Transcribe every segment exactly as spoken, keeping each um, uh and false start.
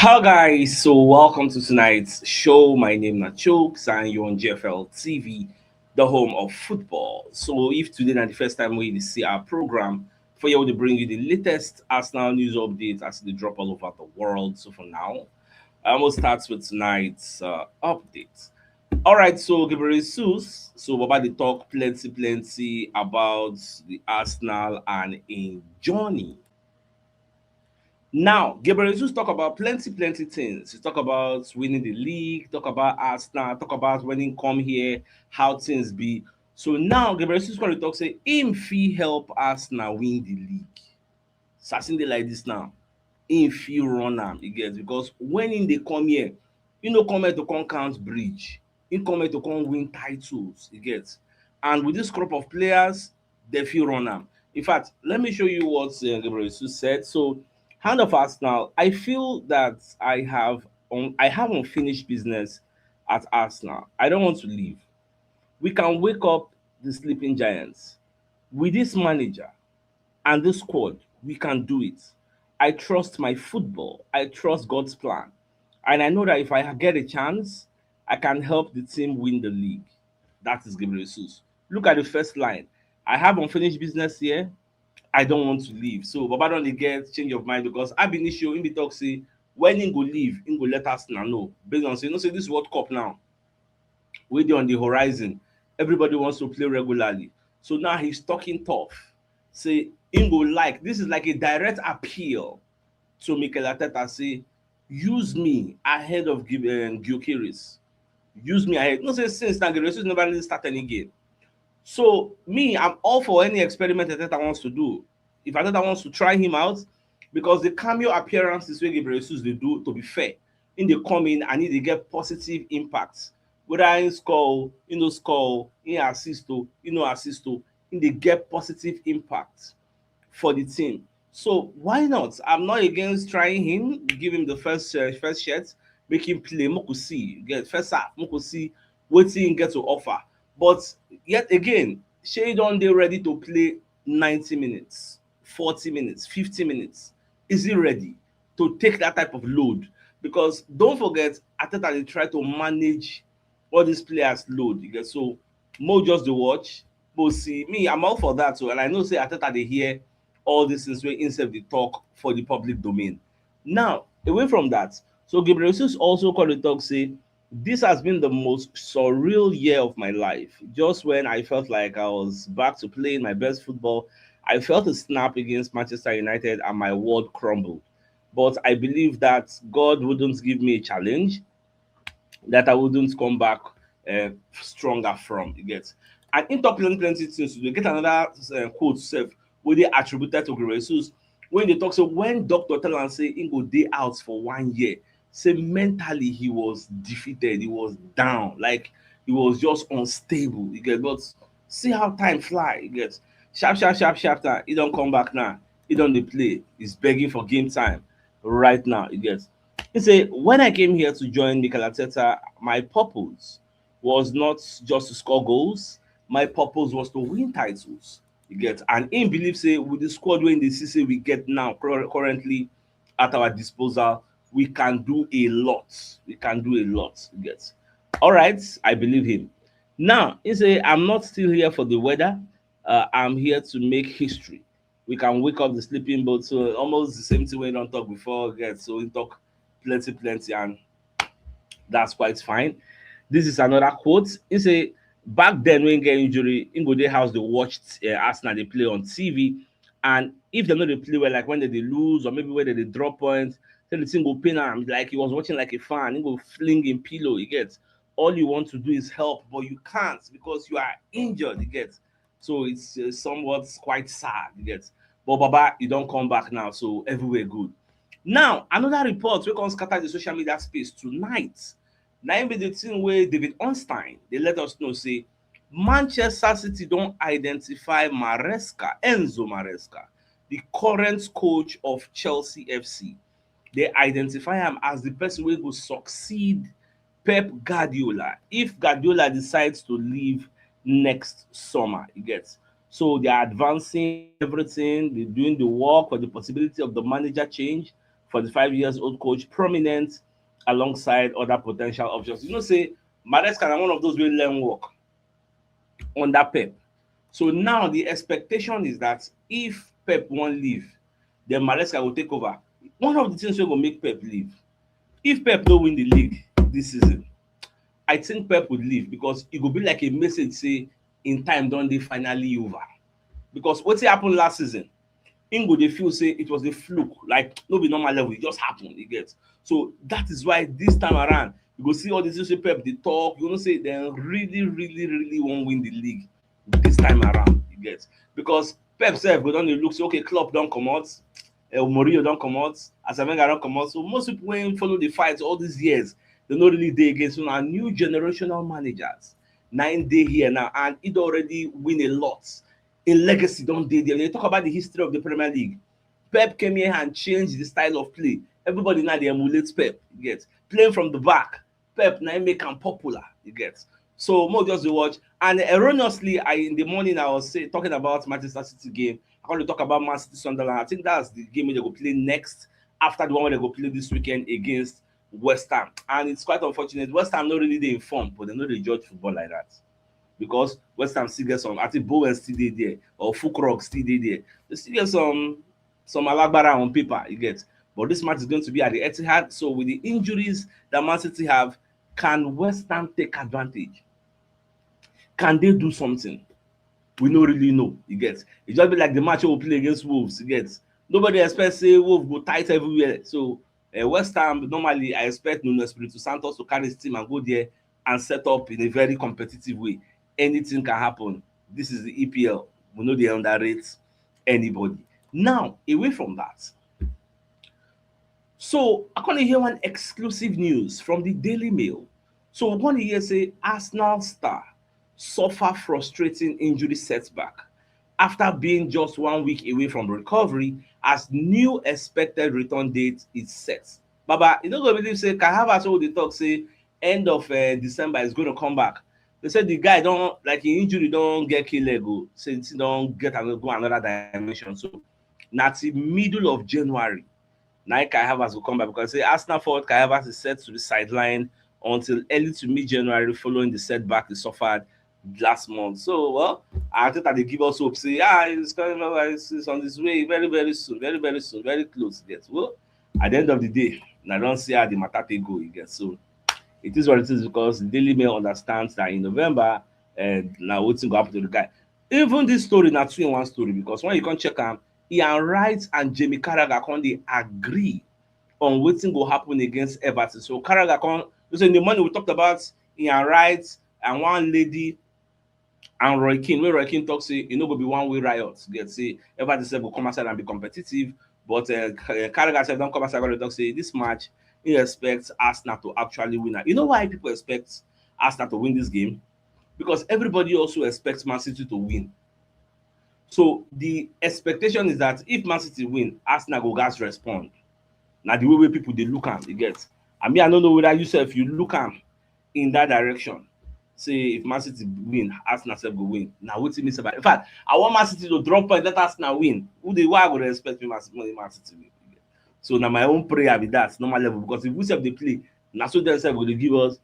Hello guys, so welcome to tonight's show. My name na Chooks and you're on G F L T V, the home of football. So if today na the first time we see our program, for you to bring you the latest Arsenal news updates as they drop all over the world. So for now, I will start with tonight's uh, update. All right, so Gabriel Jesus, so Baba they talk plenty, plenty about the Arsenal and in Johnny. Now, Gabriel Jesus talk about plenty, plenty things. He talk about winning the league, talk about Arsenal, talk about when he come here, how things be. So now, Gabriel Jesus going to talk say him fee help Arsenal win the league. Sassin dey like this now. Him fee run am, you get, because when him dey come here, he no come here to come count bridge. He come here to come win titles, you get. And with this crop of players, they feel run am. In fact, let me show you what uh, Gabriel Jesus said. So, hand of Arsenal, I feel that I have un- I have unfinished business at Arsenal. I don't want to leave. We can wake up the sleeping giants. With this manager and this squad, we can do it. I trust my football. I trust God's plan. And I know that if I get a chance, I can help the team win the league. That is Gabriel Jesus. Look at the first line. I have unfinished business here. I don't want to leave. So Baba don't get change of mind because Ab Initio in the talk say when he go leave, he go let us now know. Based on say, you know, say this World Cup now, we dey on the horizon. Everybody wants to play regularly. So now he's talking tough. Say he go like, this is like a direct appeal to Mikel Arteta say, use me ahead of Gi- um, Gyökeres. Use me ahead. No say since now, Gabriel Jesus never really start any game. So me, I'm all for any experiment Arteta wants to do. If Arteta wants to try him out, because the cameo appearances wey Gabriel Jesus dey do, to be fair, in dey come in and he dey get positive impact. Whether he score, he no score, he assist, he no assist, he dey get positive impact for the team. So why not? I'm not against trying him, give him the first uh, first shot, make him play, make we see, get first half, make we see wetin he get to offer. But yet again, shey he don dey ready to play ninety minutes, forty minutes, fifty minutes? Is he ready to take that type of load? Because don't forget, Arteta dey try to manage all these players load. You get, so mo just dey watch, mo see. Me, I'm all for that. So, and I know say Arteta dey hear all these things wey himself dey talk for the public domain. Now, away from that, so Gabriel Jesus also come dey talk say this has been the most surreal year of my life. Just when I felt like I was back to playing my best football, I felt a snap against Manchester United and my world crumbled. But I believe that God wouldn't give me a challenge that I wouldn't come back uh, stronger from. You get, and he talk plenty, plenty things. We get another uh, quote sef wey dey attributed to Gabriel Jesus, when they talk, so when doctor tell am say he go dey out for one year, say mentally he was defeated, he was down, like he was just unstable. You get, but see how time fly. You get, sharp, sharp, sharp, sharp time. He don't come back now. He don't dey play. He's begging for game time right now. You get. He say, when I came here to join Mikel Arteta, my purpose was not just to score goals. My purpose was to win titles. You get, and he believes say with the squad wey dey see say we get now cur- currently at our disposal, we can do a lot. We can do a lot. You get. All right, I believe him. Now he say, I'm not still here for the weather. Uh, I'm here to make history. We can wake up the sleeping boat. So almost the same thing we don't talk before. Get, so we talk plenty, plenty, and that's quite fine. This is another quote. He say, back then when he get injury, he go dey house dey watch uh, Arsenal dey play on T V, and if they no dey play well, like when they dey lose or maybe when they dey drop points, then the thing go pain am. Like he was watching like a fan. He go fling him pillow. He gets, all you want to do is help, but you can't because you are injured. You get, so it's uh, somewhat quite sad. You get, but Baba, you don't come back now, so everywhere good. Now another report wey come scatter the social media space tonight. Now be the thing where David Ornstein they let us know say Manchester City don't identify Maresca, Enzo Maresca, the current coach of Chelsea F C. They identify him as the person who will succeed Pep Guardiola if Guardiola decides to leave next summer. You get, so they are advancing everything, they're doing the work for the possibility of the manager change. forty-five years old coach, prominent alongside other potential options. You know, say Maresca na one of those wey learn work under Pep. So now the expectation is that if Pep wan leave, then Maresca go take over. One of the things wey go make Pep leave, if Pep no win the league this season, I think Pep would leave because e go be like a message say im time don dey finally over. Because wetin happen last season, im go dey feel say it was a fluke, like no be normal level, e just happen, you get. So that is why this time around, you go see all the things wey Pep dey talk, you know say dem really, really, really wan win the league this time around, you get. Because Pep sef go don dey look say, okay, Klopp don comot, eh, Mourinho don comot, Arsene Wenger don comot. So most people wey follow the fight all these years, dem no really dey again. So na new generational managers na im dey here now, and e don already win a lot. Im legacy don dey there. Dem dey talk about the history of the Premier League. Pep came here and changed the style of play. Everybody now dey emulate Pep, you get. Playing from the back, Pep na im make am popular, you get. So make we just dey watch. And erroneously, I, in the morning, I was say, talking about Manchester City game. I come dey talk about Man City Sunderland. I think that's the game wey dem go play next after the one wey dem go play this weekend against West Ham. And it's quite unfortunate. West Ham no really dey in form, but dem no dey judge football like that. Because West Ham still get some, I think Bowen still dey there, or Fullkrug still dey there. Dem still get some, some alagbara on paper, you get. But this match is going to be at the Etihad. So with the injuries that Man City have, can West Ham take advantage? Can they do something? We no really know, you get. E just be like the match wey we play against Wolves, you get. Nobody expect say Wolves go tight everywhere. So, eh, West Ham, normally, I expect Nuno Espirito Santos to carry his team and go there and set up in a very competitive way. Anything can happen. This is the E P L. We no dey underrate anybody. Now, away from that, so I come dey hear one exclusive news from the Daily Mail. So we come dey hear say Arsenal star suffer frustrating injury setback after being just one week away from recovery as new expected return date is set. Baba, you no go believe say Kai Havertz wey dey talk say end of, eh, December is gonna come back. Dem say the guy don, like, im injury don get kill leg o. Say the thing don get am go another dimension. So na till middle of January na Kai Havertz go come back, because say Arsenal forward Kai Havertz is set to be sidelined until early to mid-January following the setback he suffered last month. So, well, Arteta dey give us hope say, ah, it's coming back, it's, it's on its way very, very soon, very, very soon, very close, you get. Well, at the end of the day, I don see how the matter take go, you get. So it is what it is, because the Daily Mail understands that in November, eh, na wetin go happen to the guy. Even this story na two in one story, because when you come check am, Ian Wright and Jamie Carragher come dey agree on wetin go happen against Everton. So Carragher come, you say in the morning we talked about Ian Wright and one lady and Roy Keane, wey Roy Keane talk say e no go be one-way riot. You get, say Everton sef go come outside and be competitive. But, uh, Carragher sef don come outside and talk say this match, he expects Arsenal to actually win am. You know why people expect Arsenal to win this game? Because everybody also expects Man City to win. So the expectation is that if Man City win, Arsenal go gats respond. Na the way wey people dey look am, you get. I mean, I no know whether you sef you look am in that direction. Say if Man City win, Arsenal sef go win. Na wetin me sef, in fact, I want Man City to drop point, let Arsenal win. Who dey, why I go dey expect me Man City, Man City win? So na my own prayer be that, normal level, because if we sef dey play, na so dem sef go dey give us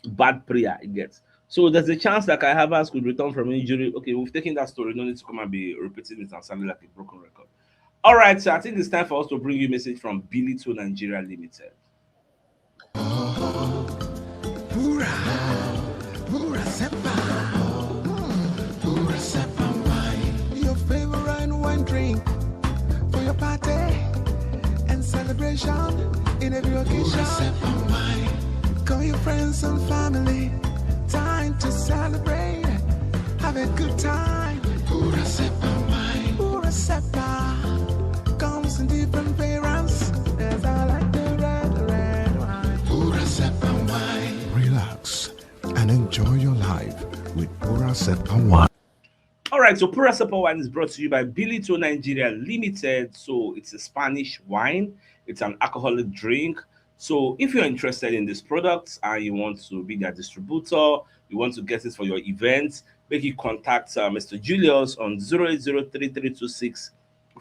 bad prayer, you get. So there's a chance that Kai Havertz could return from injury. Okay, we've taken that story. No need to come and be repeating it and sounding like a broken record. All right, so I think it's time for us to bring you a message from Billy Two Nigeria Limited. Pura, pura sepa, mm, pura sepa wine. Your favorite wine drink for your party and celebration in every occasion. Pura sepa wine. Call your friends and family. Time to celebrate. Have a good time. Pura sepa wine. Pura sepa comes in different variants. There's, I like the red, red wine. Pura sepa wine. Relax and enjoy your life with Pura Sepa wine. All right, so Pura Sepa wine is brought to you by Billy Two Nigeria Limited. So it's a Spanish wine. It's an alcoholic drink. So if you're interested in this product and you want to be their distributor, you want to get it for your event, make you contact, uh, Mister Julius on zero eight zero three three two six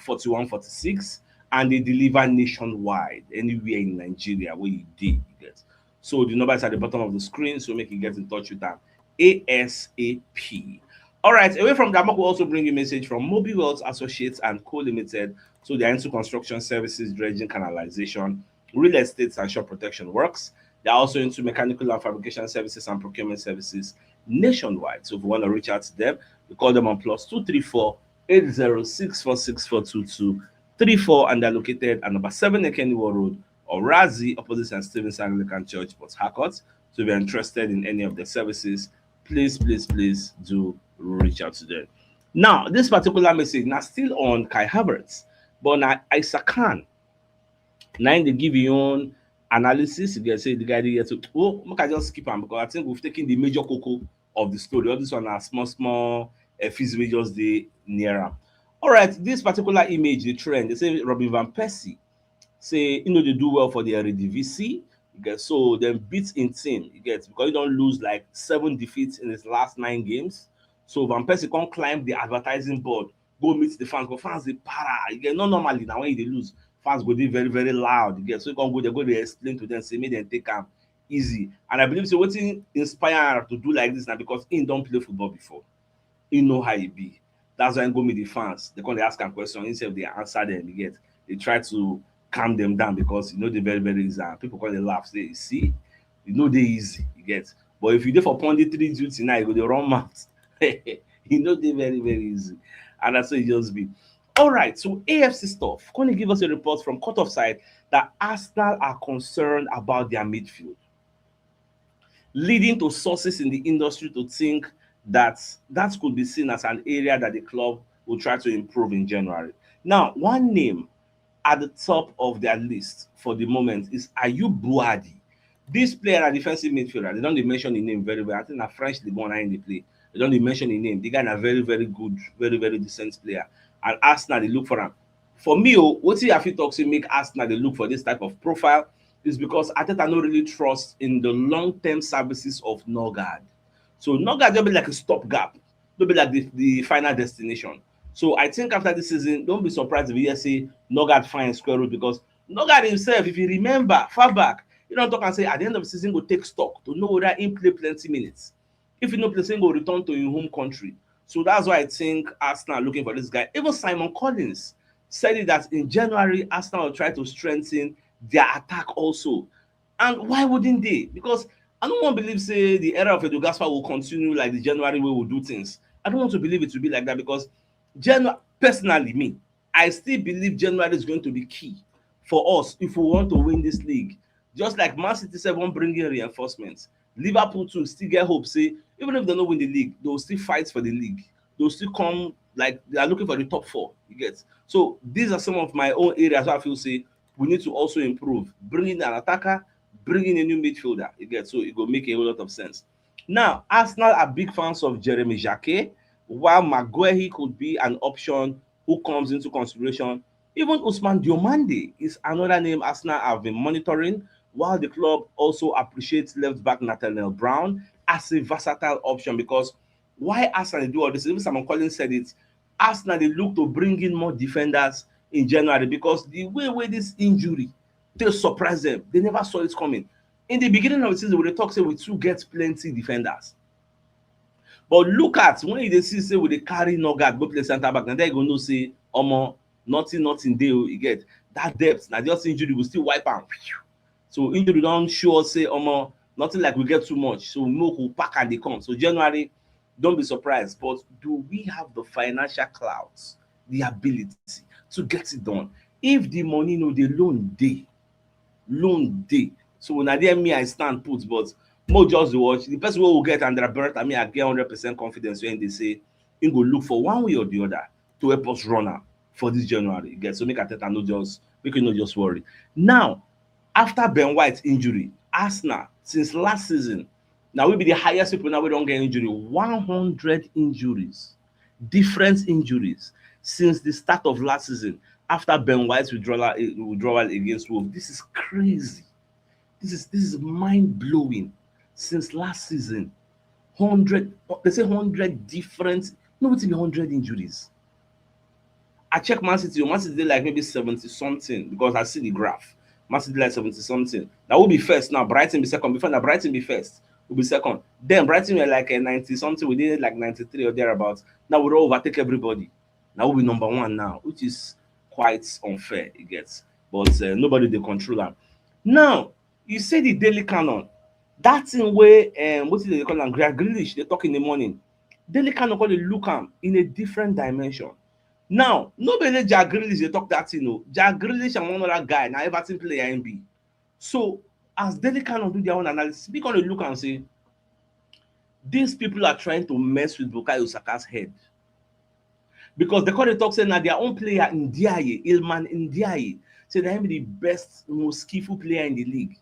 forty-one forty-six. and they deliver nationwide, anywhere in Nigeria where you dey, you get. So the number is at the bottom of the screen, so make you get in touch with them ASAP. All right, away from that, we also bring you message from Mobi Wealth Associates and Co Limited. So they're into construction services, dredging, canalization, real estate, and shore protection works. They're also into mechanical and fabrication services and procurement services nationwide. So if you want to reach out to them, you call them on plus two three four eight zero six four six four two two three four, and they're located at number seven Ekeniwo Road, Orazi, opposite Saint Stephen's Anglican Church, Port Harcourt. So if you're interested in any of their services, please, please, please do reach out to them. Now, this particular message now still on Kai Havertz, but now Isaac Khan. Now they give your own analysis. You can say the guy dey here to, oh, make I just skip am because I think we've taken the major cocoa of the story. All this one are small, small uh, fizz wey just dey near am. All right, this particular image, the trend, they say Robin Van Persie say, you know, they do well for the Eredivisie. You get, so then beat in team, you get, because he don't lose like seven defeats in his last nine games. So Van Persie can't climb the advertising board, go meet the fans, but fans they para. You get, not normally now when they lose, fans go be very, very loud. You get, so you can go there, go they explain to them, say, make them take am easy. And I believe so. What inspire to do like this now because he don't play football before. He know how he be. That's why he go meet the fans. They come they ask him question. Instead they answer them. You get, they try to calm them down because you know they very, very easy. And people come they laugh. Say, you see, you know they easy. You get. But if you dey for punditry duty now, you go the wrong mouth. You know they very, very easy. And that's what it just be. All right, so A F C stuff. Can you give us a report from Cut Offside that Arsenal are concerned about their midfield, leading to sources in the industry to think that that could be seen as an area that the club will try to improve in January. Now, one name at the top of their list for the moment is Ayub Buadi. This player, a defensive midfielder, they don't mention the name very well. I think a French Ligue one in the play. They don't mention the name. The guy a very, very good, very, very decent player. And Arsenal, they look for him. For me, oh, what I fit talk say make Arsenal they look for this type of profile is because Arteta no really trust in the long-term services of Nørgaard. So Nørgaard will be like a stopgap, will be like the, the final destination. So I think after this season, don't be surprised if you hear say Nørgaard find square root because Nørgaard himself, if you remember far back, you don't talk and say at the end of the season go take stock to know whether he play plenty minutes. If he no play, say he go return to his home country. So that's why I think Arsenal are looking for this guy. Even Simon Collins said it that in January, Arsenal will try to strengthen their attack also. And why wouldn't they? Because I don't want to believe say the era of Edu Gaspar will continue like the January way we do things. I don't want to believe it will be like that because January, personally, me, I still believe January is going to be key for us if we want to win this league. Just like Man City seven bringing reinforcements, Liverpool too still get hope say even if they don't win the league, they will still fight for the league. They will still come like they are looking for the top four. You get, so these are some of my own areas where I feel say we need to also improve. Bring in an attacker, bring in a new midfielder. You get, so it will make a whole lot of sense. Now, Arsenal are big fans of Jeremy Jacquet, while Maguire could be an option who comes into consideration. Even Ousmane Diomande is another name Arsenal have been monitoring, while the club also appreciates left back Nathaniel Brown as a versatile option. Because why Arsenal do all this? Even Simon Collins said it. Arsenal they look to bring in more defenders in January because the way where this injury they surprise them, they never saw it coming. In the beginning of the season, we dey talk say we too get plenty defenders. But look at when you dey see say we dey carry Nørgaard go play center back, and then you go know say omo nothing nothing dey o, you get that depth. Now just injury will still wipe am. So injury don't show us say omo nothing like we get too much. So make we pack and they come. So January, don't be surprised. But do we have the financial clout, the ability to get it done? If the money no dey, loan dey, loan dey. So na there me I stand put, but mo just dey watch the person wey we get Andrea Berta. Me I get hundred percent confidence when they say he go look for one way or the other to help us run am for this January. You get, so make Arteta no just make you no just worry. Now, after Ben White injury, Arsenal since last season now we be the highest people now we don't get injury. One hundred injuries, different injuries since the start of last season after Ben White's withdrawal, withdrawal against Wolves. This is crazy. This is this is mind blowing. Since last season, hundred, they say hundred different, no, wetin be hundred injuries. I check Man City. Man City dey like maybe seventy something because I see the graph. Man City like seventy something. Now we'll be first now. Brighton be second. Before now, Brighton be first. We'll be second. Then Brighton were like a ninety something. We did like ninety-three or thereabouts. Now we don overtake everybody. Now we'll be number one now, which is quite unfair, you get. But uh, nobody dey control am. Now, you say the Daily Canon. That thing wey, um, what is it they call am? Jack Grealish, they talk in the morning. Daily Canon call it look am in a different dimension. Now, no be only Jack Grealish dey talk that thing o. Jack Grealish and one other guy, na Everton player him be. So, as Daily Canon do their own analysis, we gonna look and say, these people are trying to mess with Bukayo Saka's head. Because they call the talk say na their own player, Ndiaye, Iliman Ndiaye. Say na him be the best, most skillful player in the league.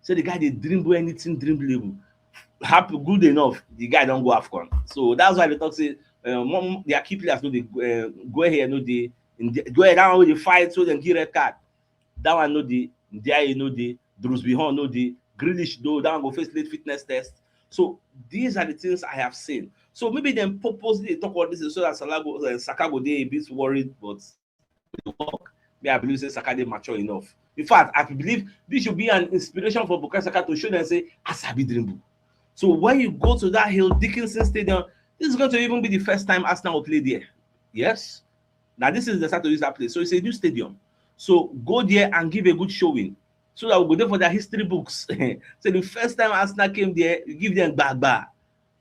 Say the guy dey dribble anything dribbleable. Happy, good enough, the guy don go AFCON. So that's why they talk say, uh, mo- mo- their key players no dey, uh, go here, no dey, Ndi- go here, that one wey dey fight, so dem give red card. That one no dey, Ndiaye no dey, Dries Bowen no dey, Grealish though, that one go face late fitness test. So these are the things I have seen. So maybe dem purposely dey talk all this so that Salah go, uh, Saka go dey a bit worried, but it work. Me, I believe say Saka dey mature enough. In fact, I believe this should be an inspiration for Bukayo Saka to show them say, "I sabi dribble." So when you go to that Hill Dickinson Stadium, this is going to even be the first time Arsenal will play there. Yes. Now this is the start to use that place. So it's a new stadium. So go there and give a good showing. So that we go there for their history books. So the first time Arsenal came there, you give them gbagba.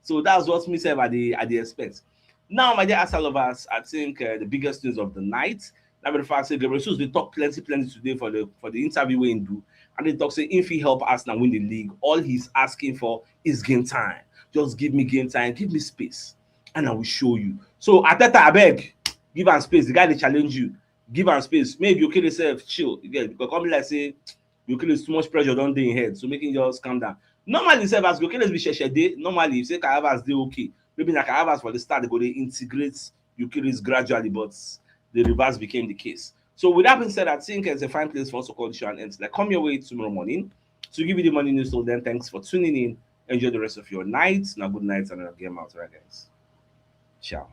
So that's what me sef I dey, I dey expect. Now, my dear Arsenal lovers, I think uh, the biggest news of the night. Now, the fact say Gabriel Jesus dey talk plenty, plenty today for the, for the interview wey he do, and he talk say if he help Arsenal win the league, all he's asking for is game time. Just give me game time, give me space, and I will show you. So Arteta, abeg, give am space. The guy dey challenge you. Give am space. Make Gyökeres sef chill. You get, because come be like say Gyökeres, too much pressure don dey him head, so make him just calm down. Normally sef, as Gyökeres be sheshe dey, normally if say Kai Havertz dey okay, maybe na Kai Havertz for the start, they go dey integrate Gyökeres gradually, but the reverse became the case. So with that being said, I think it's a fine place for us to call the show and end. Like, come your way tomorrow morning to give you the morning news. Till then, thanks for tuning in. Enjoy the rest of your night. Now, good night and a game out, right, guys? Ciao.